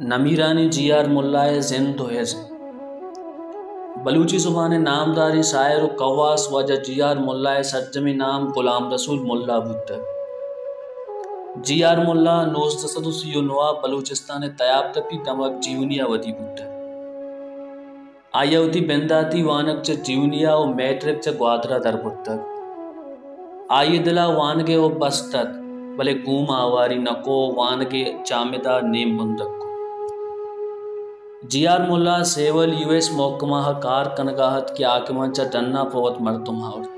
نمیرانیں جی آر ملا ءِ زند ءُ ہزم۔ بلوچی زبان ءِ نامداریں شاعر ءُ کواس واجہ جی آر ملا ءِ سرجمیں نام غلام رسول ملا بوتگ۔ جی آر ملا نوزدہ سد ءُ سی ءُ نو ءَ بلوچستان ءِ تیاب تپی دمگ جیونی ءَ ودی بوتگ۔ آئی ءَ وتی بنداتی وانگ چہ جیونی ءَ ءُ میٹرک چہ گوادر ءَ در برتگ۔ آئی ءِ دل ءَ وانگ ءِ حب است ات، بلے گوں آواری نہ کو، وانگ ءِ جامد ءَ نیم بندگ کت۔ جی آر ملا سیول یو ایس محکمہ ءَ کار کنگ ءَ ات کہ حاکماں چہ ڈن ءَ پہ وت مردم آورت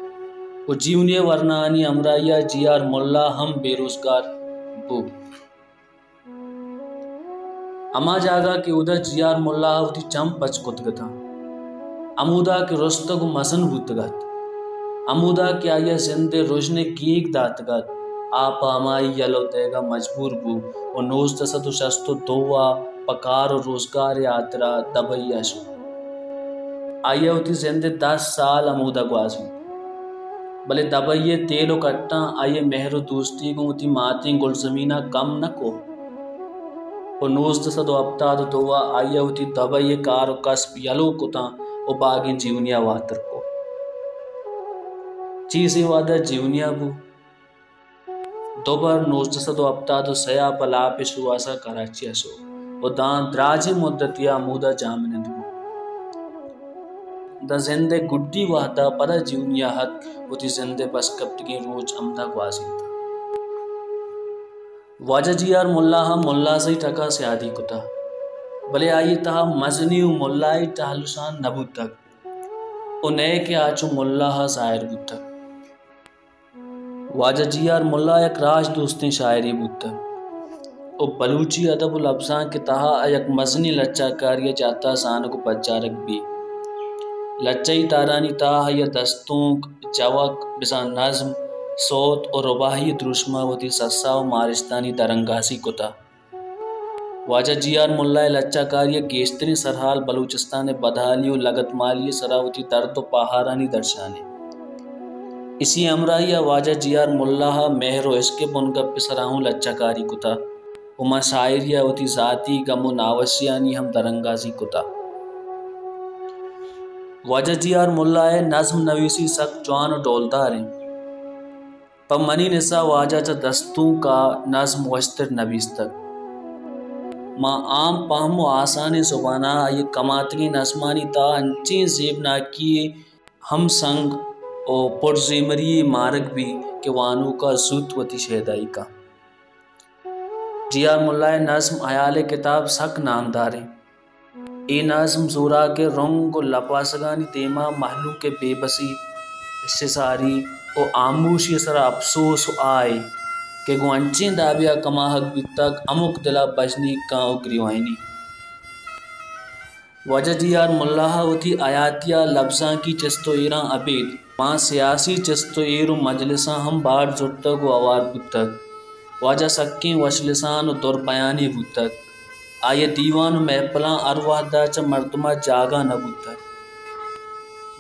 ءُ جیونی ءِ ورناہانی ہمراہی ءَ جی آر ملا ہم بے روزگار بوت۔ ہما جاگہ کہ اودا جی آر ملا ءَ وتی چم پچ کتگ اتاں، ہمودا کہ رستگ ءُ مزن بوتگ ات، ہمودا کہ آئی ءَ زند ءِ رژن ءِ کیک داتگ ات، آ پہ ہمائی یلہ دئیگ ءَ مجبور بوت ءُ نوزدہ سد ءُ شست ءُ دو ءَ پہ کار ءُ روزگار ءِ ہاترا دبئی ءَ شت۔ آئی ءَ وتی زند ءِ دس سال ہمودا گوازینت، بلے دبئی ءِ تیل ءُ کٹاں آئی ءِ مہر ءُ دوستی گوں وتی ماتیں گلزمین ءَ کم نہ کو ءُ نوزدہ سد ءُ ہپتاد ءُ دو ءَ آئی ءَ وتی دبئی ءِ کار ءُ کسب یلو کتاں ءُ باگیں جیونی ءَ واتر کو۔ چیزے وہد ءَ جیونی ءَ بو۔ دوبر نوزدہ سد ءُ ہپتاد ءُ سئے ءَ پہ لاپ ءِ شوہاز ءَ کراچی ءَ شو ءُ داں دراجیں مدتے ءَ ہمودا جاہمنند بو۔ داں زند ءِ گڈی وہد ءَ پدا جیونی ءَ اتک، وتی زند ءِ بس کپتگیں روچ ہمدا گوازینت۔ واجہ جی آر ملا ءَ ملازئی ٹک ءَ سیادی کتہ، بلے آئی ءِ تہا مزنی ءُ ملائی ٹہل ءُ شان نہ بوتگ ءُ نئے کہ آ چو ملا ءَ ظاہر بوتگ۔ واجہ جی آر ملا یک راج دوستیں شاعرے بوتگ ءُ بلوچی ادب ءُ لبزانک ءِ تہا آ یک مزنیں لچہ کارے ءِ جہت ءَ زانگ ءُ پجارگ بیت۔ لچہی تارانی تہا آئی ءَ دستونک، جوک، بزاں نظم، سوت ءُ رباعی دروشم ءَ وتی سسا ءُ مارشتانی درانگازی کتہ۔ واجہ جی آر ملا ءِ لچہ کاری ءِ گیشتریں سرحال بلوچستان ءِ بدحالی ءُ لگتمالی ءِ سرا وتی درد ءُ پاہارانی درشان اِنت۔ ایشی ءِ ہمراہی ءَ واجہ جی آر ملا ءَ مہر ءُ عشق ءِ بنگپ ءِ سرا اوں لچہ کاری کتہ ءُ ماں شاعری ءَ وتی ذاتی گم ءُ ناوشیانی ہم درانگازی کتہ۔ واجہ جی آر ملا ءِ نظم نویسی سک جوان ءُ ڈولدار اِنت۔ پہ منی نزا واجہ چہ دستونک ءَ نظم وشتر نبیستگ۔ ماں عام پہم ءُ آسانیں زبان ءَ آئی ءِ کماتگیں نظمانی تہا انچیں زیبناکی، ہم سنگ ءُ پرزیمری مارگ بیت کہ وانوک ءَ زوت وتی شیدائی کنت۔ جی آر ملا ءِ نظم ہیال ءِ کتاب سک نامدار اِنت۔ اے نظم زوراک ءِ رنگ ءُ لپاسگانی دیما مہلوک ءِ بے بسی، شزاری ءُ ہاموشی ءِ سرا اپسوس ءُ آہ اِنت کہ گوں انچیں دابے ءَ کماہگ بیتگ، ہمک دل ءَ بژنیگ کن ءُ گریوائینی۔ واجہ جی آر ملا ءَ وتی حیاتی ءَ لبزانکی چست ءُ ایراں ابید ماں سیاسی چست ءُ ایر ءُ مجلساں ہم بہر زرتگ ءُ ہوار بوتگ۔ واجہ سکیں وش لسان ءُ در بیانے بوتگ۔ آئی ءِ دیوان ءُ محفلاں ہر وہد ءَ چہ مردم ءَ جاگہ نہ بوتگ۔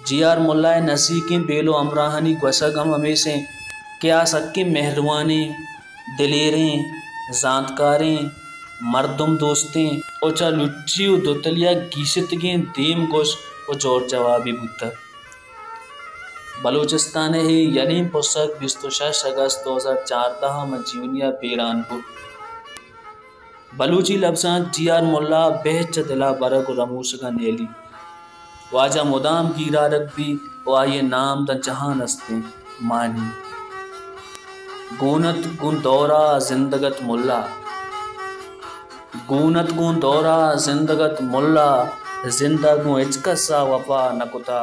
جی آر ملا ءِ نزیکیں بیل ءُ ہمراہانی گوشگ ہم ہمیش اِنت کہ آ سکیں مہروانیں، دلیریں، زانتکاریں، مردم دوستیں ءُ چہ لچی ءُ دوتلی ءَ گیشتگیں دیم گوش ءُ جور جوابی بوتگ۔ بلوچستان ءِ اے یلیں پسگ بیست ءُ شش اگست دو ہزار چاردہ ءَ ماں جیونی ءَ بیران بوت۔ بلوچی لبزانک جی آر ملا ءَ بہت چہ دل ءَ برگ ءُ رموشگ ءَ نیلی۔ واجہ مدام گیرارگ بیت ءُ آئی ءِ نام داں جہان است اِنت، مانی۔ گون ات گوں دور ءَ زندگ ات ملا۔ گون ات گوں دور ءَ زندگ ات ملا، زند ءَ گوں ہچ کس ءَ وپا نہ کتا۔